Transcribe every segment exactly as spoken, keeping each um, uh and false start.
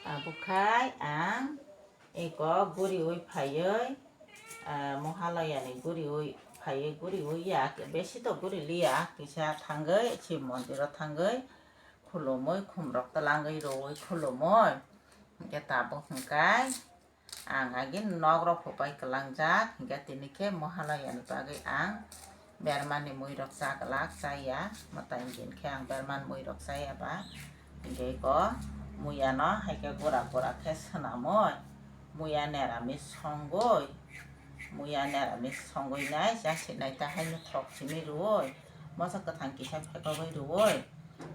Abokhai ang eko guriwi phaiwi, ah, Mohalaya ni guriwi phaiwi, guriwi ya, besi to guri liya, kisa thangwi Shiv mondir o thangwi khulumwi, khumrok twlangwi rwwi khulumwi, hwnkhe tabuk hwnkhe ang agin nok rok phupai kwlangjak, hwnkhe tini khe Mohalaya ni bagwi ang bermani mui rok cha glak, chaya, mwtai din khe ang berman mui rok chaya ba, hwnkhe eko muya no hai khe gura gura khe swnamwi, muya neramis songwi, muya neramis songwi nai, cha sinai ta haino thok simi rwwi, moso kwthang kisa phekogwi rwwi,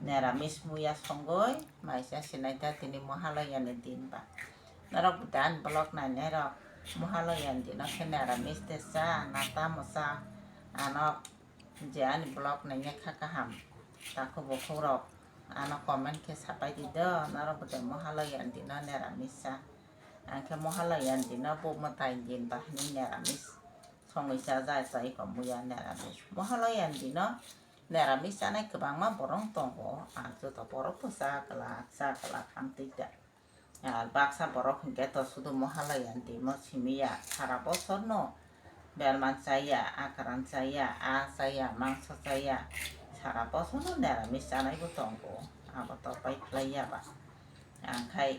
neramis muya songwi, mai cha sinai ta tini Mohalaya ni din ba. Norok bo ani vlog nainai rok Mohalaya ni dino khe neramis de cha na tamo cha, ano je ani vlog nainai kha kaham takhuk bukhuk rok ano comment khe sapai di do, norok bo de Mohalaya ni dino neramis cha. Ang khe Mohalaya ni dino bo mwtai din ba hinwi neramis songwi cha ja cha eko muya neramis. Mohalaya ni dino neramis chanai kwbangma borok tongo, ang joto borok bo cha glak, cha glak hamtwi da. Ah, baksa borok hwnkhe to sudu Mohalaya ni dino simi ya, sara bosor no berman chaya, akran chaya, a chaya, mangso chaya, sara bosor no neramis chanai bo tongo, abo to pai phlai ya ba. Ang khai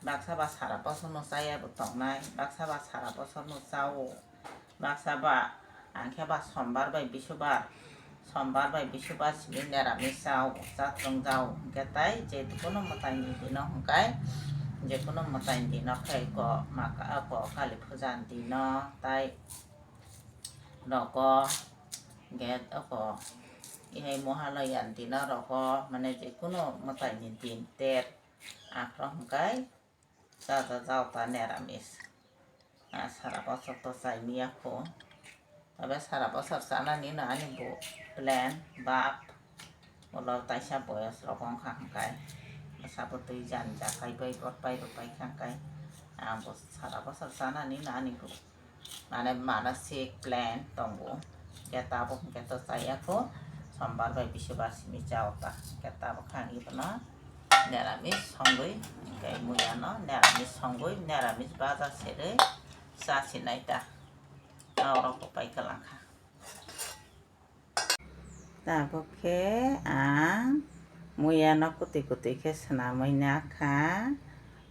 baksa ba sara bosor no chaya bo tongnai, baksa ba sara bosor no chao. Baksa ba, ang khe ba sombar bai bisubar, sombar bai bisubar simi neramis chao, chatrwng jao hwnkhe tai je kuno mwtai ni dino hwnkhe, je kuno mwtai ni dino khe ko maka ko Kali puja ni dino tai rogo hwnkhe oko ihai Mohalaya ni dino rogo mane je kuno mwtai ni din ter aphro hwnkhe Cha cha jao ta neramis. Ah, sara bosor to chai miya kho. Tabe sara bosor chanani no ani bo plan bap. Ulo taisa boyos rok wngkha hwnkhe. Bwsa bwtwi jani jakai bai bot bai rw pai kha hwnkhe. Ang bo sara bosor chanani no ani bo. Mane manasik plan tongo. Hwnkhe tabuk hwnkhe to chaya kho, sombar bai bisubar simi chao ta. Hwnkhe tabuk khe ang ibono neramis songwi, hwnkhe muya no neramis songwi, neramis baja serwi cha sinai ta. Norok bo pai kwlang kha. Tabuk khe ang muya no kwtwi kwtwi khe swnamwi nakha,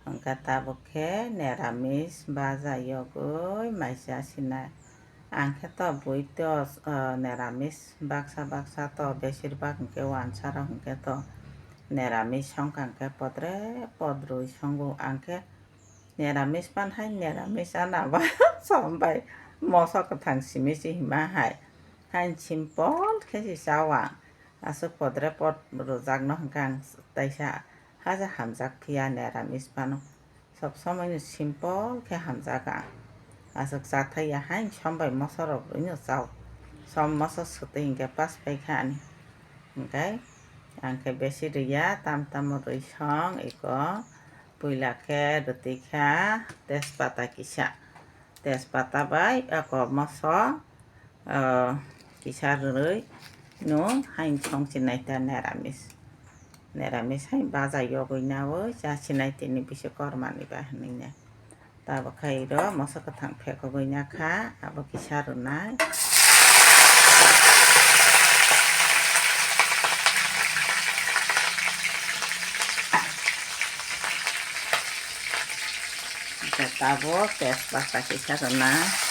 hwnkhe tabuk khe neramis baja yogwi maisa sinai. Ang khe to bui to, ah, neramis baksa baksa to besir bak hwnkhe wansa rok hwnkhe to neramis songkha hwnkhe podre podrwi songo, ang khe neramis pan hai neramis ana ba som bai moso kwthang simi se hima hai. Hain simple khe se chao ang. Aswk podre pod rwjak no hwnkhe ang taisa haja hamjak phiya neramis phano. Sob somoi no simple khe hamjak ang. Aswk chathai ya hain som bai moso rok rwino chao. Som moso swtwi hwnkhe pas pai kha ani. Hwnkhe ang khe besi rwya, tam tamo rwi song iko. Puila khe rwtwi kha tejpata kisa, tejpata bai eko moso, ah, kisa rwrwi no hain song chinai ta neramis. Neramis hai baja yogwi nawi cha chinai tini bisi kormani ba hinwi nai. Tabuk khai ro moso kwthang phekogwi nakha, abo kisa rwnai. Hwnkhe tabuk tejpata kisa rwnai.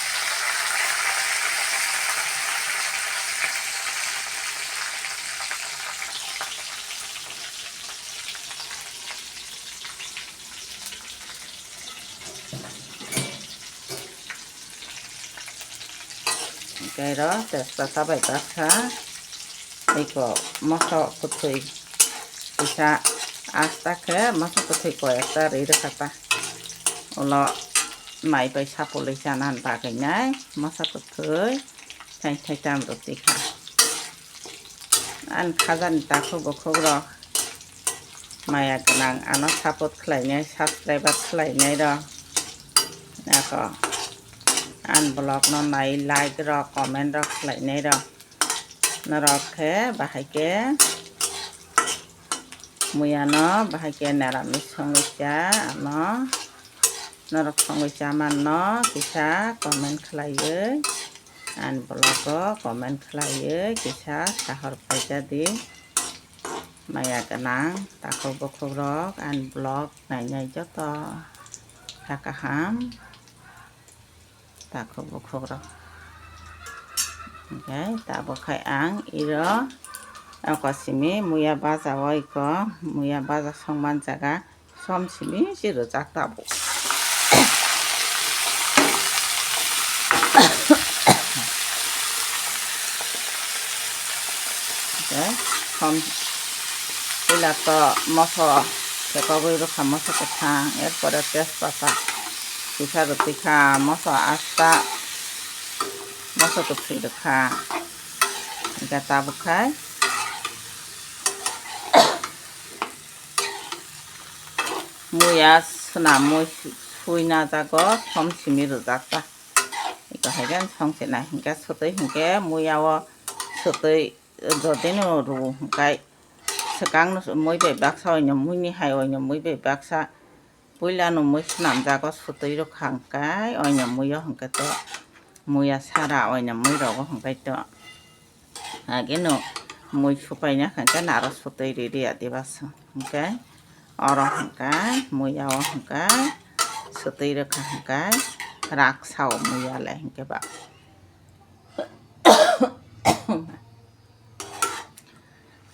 Hwnkhe ro tejpata bai baksa iko moso kwthwi kisa asta khe moso kwthwi koi ekta ri rwkha ta. Ulo mai bai sapulwi chanani bagwi nai moso kwthwi thai thai tam rwtwi kha. Ani khajani takhuk bukhuk rok maya gwnang ano support khlainai, subscribe khlainai rok. Ako ani vlog no nai like rok, comment rok khlainai rok. Norok khe bahai khe Muya no bahai khe neramis songwi cha ano. Norok songwi cha manno kisa comment khlaiwi. Ani vlog o comment khlaiwi kisa sahor paijadi. Maya gwnang takhuk bukhuk rok ani vlog nainai joto kha kaham. Takhuk bukhuk rok. Hwnkhe tabuk khai ang iro oko simi muya baja o iko muya baja songman jaga som simi si rwjak tabuk. Hwnkhe som puila to moso khekogwi rwkha moso kwthang, erpore tejpata kisa rwtwi kha, moso asta, moso kwthwi rwkha. Hwnkhe tabuk khai muya swnamwi sui najago, som simi rwjak ta. Iko hai khe song se nai hwnkhe swtwi hwnkhe muya o swtwi jotino rw hwnkhe swkang no mui bai baksa oino mui ni hai oino mui bai baksa puila no mui swnamjago swtwi rw kha hwnkhe oino mui o hwnkhe to muya sara oino mui rogo hwnkhe to. Ageno mui supaina kha khe naro sotwi riri ya diba so. Hwnkhe oro hwnkhe muya o hwnkhe sotwi rwkha hwnkhe rak sao muya le hwnkhe ba.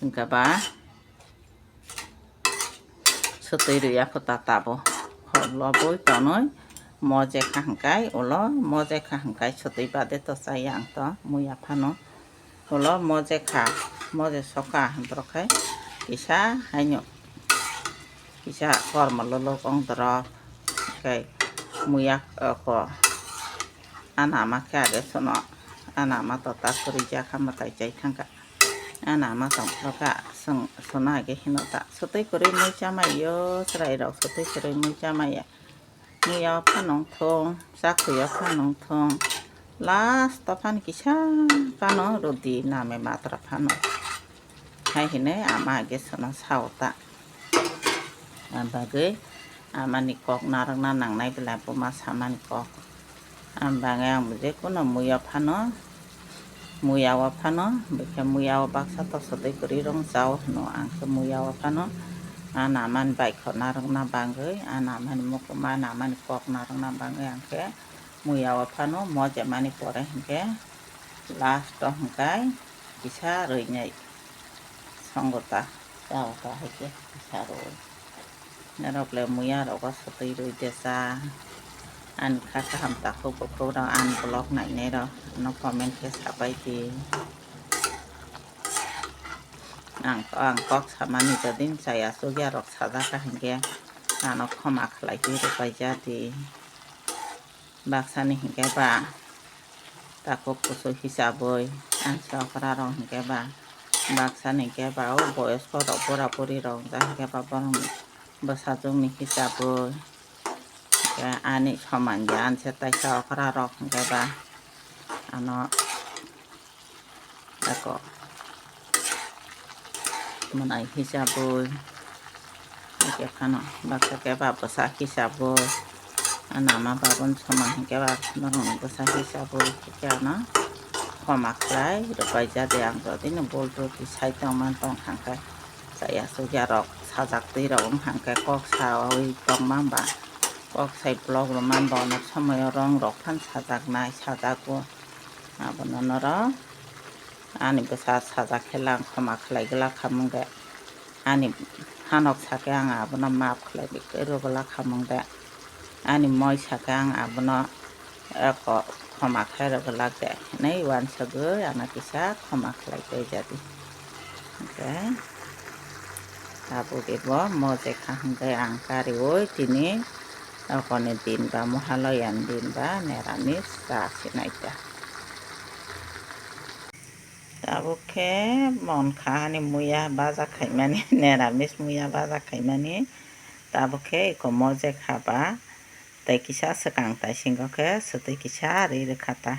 Hwnkhe ba. Sotwi rwya pho ta tabo. Khorlo boi tonwi moje kha hwnkhe ulo moje kha hwnkhe sotwi bade to chaya ang to muya phano. Ulo moje kha, moje soka borok khai kisa haino kisa kormo lolo kong dorok khe muya ko ana ma khe age sono ana ma to ta kwrwi jak ha mwtai chai thangkha. Ana ma tongkha kha, chwng sono age hino ta. Sotwi kwrwi mui chamai yo, chwrai rok sotwi kwrwi mui chamai ya. Mui ya phano wng thung, chakhwi ya phano wng thung. Last o phano kisa phano rwdi name matra phano. Hai hinwi ama age sono sao ta. Ang bagwi amani kok narwkna nangnai belai buma samani kok. Ang bagwi ang bo jekhuno muiya phano, muiya o phano, bwkhe muiya o baksa toso twi kwrwi rwng chao hwno. Ang khe muiya o phano, a namani baikho narwkna bagwi, a namani mukhuma, a namani kok narwkna bagwi ang khe muiya o phano mojemani pore hinkhe last o hwnkhe kisa rwinai songo ta, chao ta hai khe kisa rwui. Norok le muiya rogo sotwi rwi de cha. Ani kha kaham takhuk bukhuk rok ani vlog nainai rok ano comment khe sapai di. Ang, ang kok samani jodin chaya chukya rok sajak kha hinkhe ano khoma khlai di, rwpai ja di. Baksani hinkhe ba takhuk kuchuk hisabwi, ang se okra rok hinkhe ba baksani hinkhe ba o boyosko rok bura buri rok wngkha hinkhe ba borokni bwsajwkni hisabwi, hinkhe ani soman ya, ang se taisa okra rok hinkhe ba ano. Ako mwnai hisabwi, hwnkhe phano baksa khe ba bwsa hisabwi, a nama babun soma hinkhe ba norokni bwsa hisabwi, hinkhe ano khoma khlai rwpai ja de. Ang jodino bul rwdi sai tongma tong thangkhe chaya chukya rok sajak twi rok wng thangkhe kok saui tongma ba kok sai vlog rwma ba onek somoio rong rok phan sajaknai sajago. Abono norok ani bwsa sajak khe lang khoma khlai glak khamung de, ani hanok sakhe ang abono maaf khlai rw glak khamung de, ani moi sakhe ang abono eko khoma khlai rw glak de hinwi uansugwi ano kisa khoma khlai tei jadi. Hwnkhe tabuk ebo moje kha hwnkhe ang kariui tini okoni din ba mohaloyani din ba neramis cha sinai ta. Tabuk khe mon kha ani muya baja khaimani, neramis muya baja khaimani. Tabuk khe eko moje kha ba tei kisa swkang taisingo khe swtwi kisa ri rwkha ta.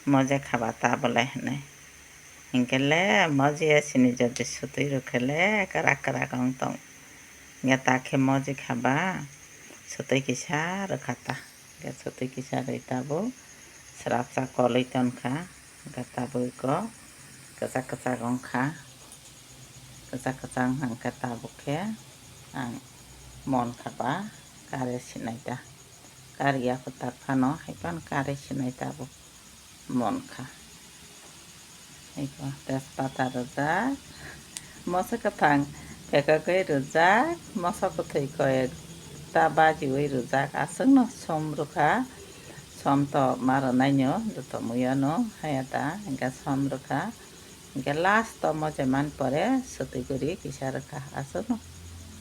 Moje kha ba ta bolai hinwi. Hinkhe le moji ya sini jodi sutwi rwkhe le kwrak kwrak wng tong. Hinkhe ta khe moji kha ba sutwi kisa rwkha ta. Hinkhe sutwi kisa rwi tabuk srapsa kolwi ton kha. Hinkhe tabuk iko kwchak kwchak wng kha. Kwchak kwchak wng kha hinkhe tabuk khe ang mon kha ba kare sinai ta. Kari ya kwtak phano hai phano kare sinai tabuk. Mon kha. Eko tejpata rwjak, moso kwthang pekagwi rwjak, moso kwthwi koi ekta bajiwi rwjak, aswkno som rwkha, som to ma rwnaino joto muiano haya ta, hinkhe som rwkha, hinkhe last o mojeman pore swtwi guri kisa rwkha, aswkno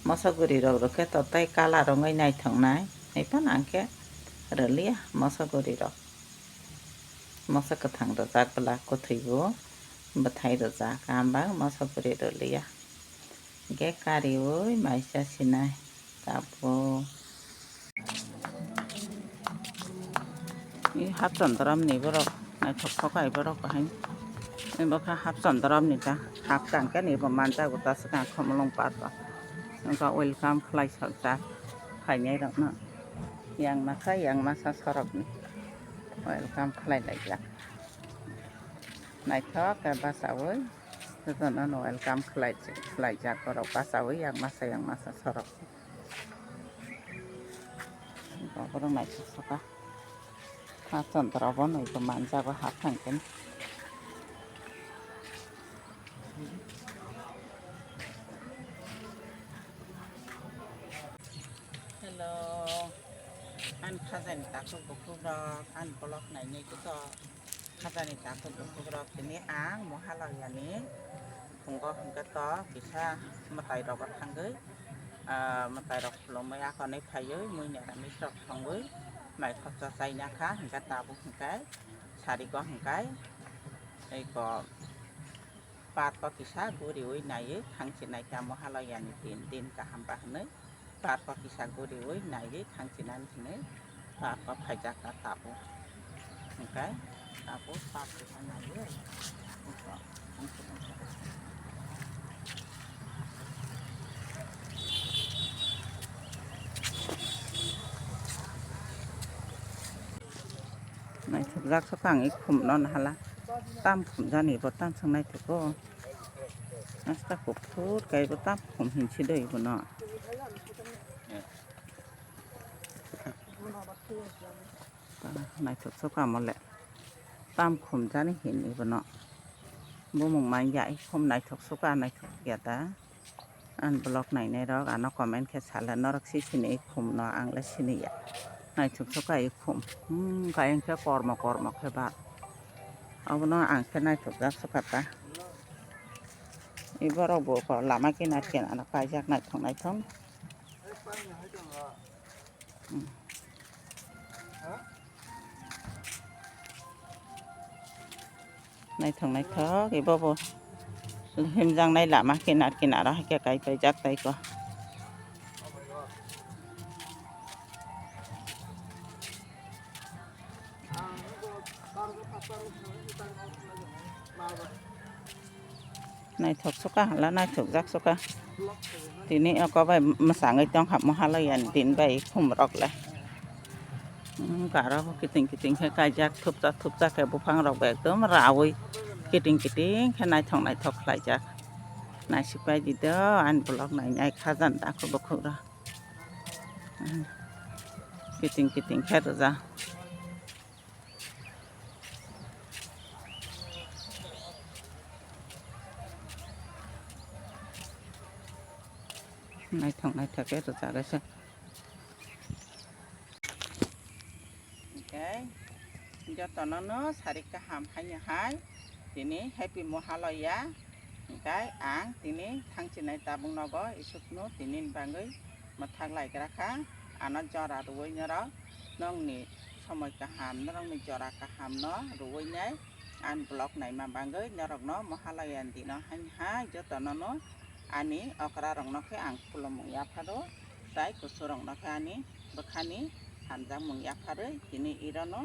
moso guri rok rwkhe to tei colour wngwi naithoknai, hai phano ang khe rwliya moso guri rok. Moso kwthang rwjak bwla kwthwibo bwthai rwjak, ang bang moso guri rwliya. Hinkhe kariui maisa sinai tabuk. I hap chondrom ni borok naithok thok ai borok bahai. Ibo kha hap chondrom ni ta hap tang khe ni bo manjago ta swkang khomolong pato. Wngkha welcome khlai sok jak phainai rokno. Yang masa yang masa sorok ni. Welcome khlai laijak. Naithok khe bachaui jotono no welcome khlai, khlaijak borok bachaui yang masa yang masa sorok. Borok naithok soka. Ha chondro bo nwi bo manjago ha thang khe. Hello. Ani khajani takhuk bukhuk rok, ani vlog nainai khe to khajani takhuk bukhuk rok tini ang Mahalaya ni phungo hwnkhe to kisa mwtai rogo thangwi, ah, mwtai rok khulumwi akonwi phaiwi mui neramis rok thangwi naithok cha chaina kha hwnkhe tabuk hwnkhe sarigo hwnkhe eko park o kisa guriwi naiwi thangchi naikha Mahalaya ni din, din kaham ba hwnwi. Park o kisa guriwi naiwi thangchinani hinwi park o phaijak ta tabuk. Hwnkhe tabuk park kisa naiwi. Naithokjak sokha ang i khum no nahala. Tam khum jani bo tam swng naithogo. Asta kuphur kaibo tam khum hinsi do ibono. Naithok sokha mole. Tam khum jani hin ibono. Bumung man ya i khum naithok sokha naithok ya da. Ani vlog nainai rok ano comment khe sala norok si sini i khum no ang le sini ya. Naithok sokha i khum. Hmm, kayang khe kormo kormo khe ba. Abono ang khe naithokjak sokha ta. Iborok bo ko lama kinar kinar no kaijak naithok naithok. Hmm. Naithok naithok ibo bo himjaknai lama kinar kinar o hai khe kai paijak tai ko. Naithok sokha hala naithokjak sokha. Tini oko bai mwchangwi tongkha Mahalaya ni din bai khum rok le. Hmm, karo bo kiting kiting khe kaijak thupjak thupjak khe buphang rok bo ekdom raui kiting kiting khe naithok naithok khlaijak. Naisik pai di do ani vlog nainai khajan da kho bukhuk rok. Hmm, kiting kiting khe rwjak. Naithok naithok khe rwjak se. Hwnkhe jotono no sari kaham haino hai tini happy Mahalaya. Hwnkhe ang tini thangchinai tabuk nogo isukno tini ni bagwi mwthak lai gra kha. Ano jora rwui norok nokni somoi kaham, norokni jora kaham no rwui nai. Ani vlog naima bagwi norokno Mahalaya ni dino haini hai jotono no ani okra rokno khe ang khulumung yapharo, tai kusu rokno khe ani bwkhani hamjakmung yapharwi tini irono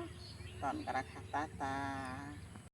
ton gra kha ta ta.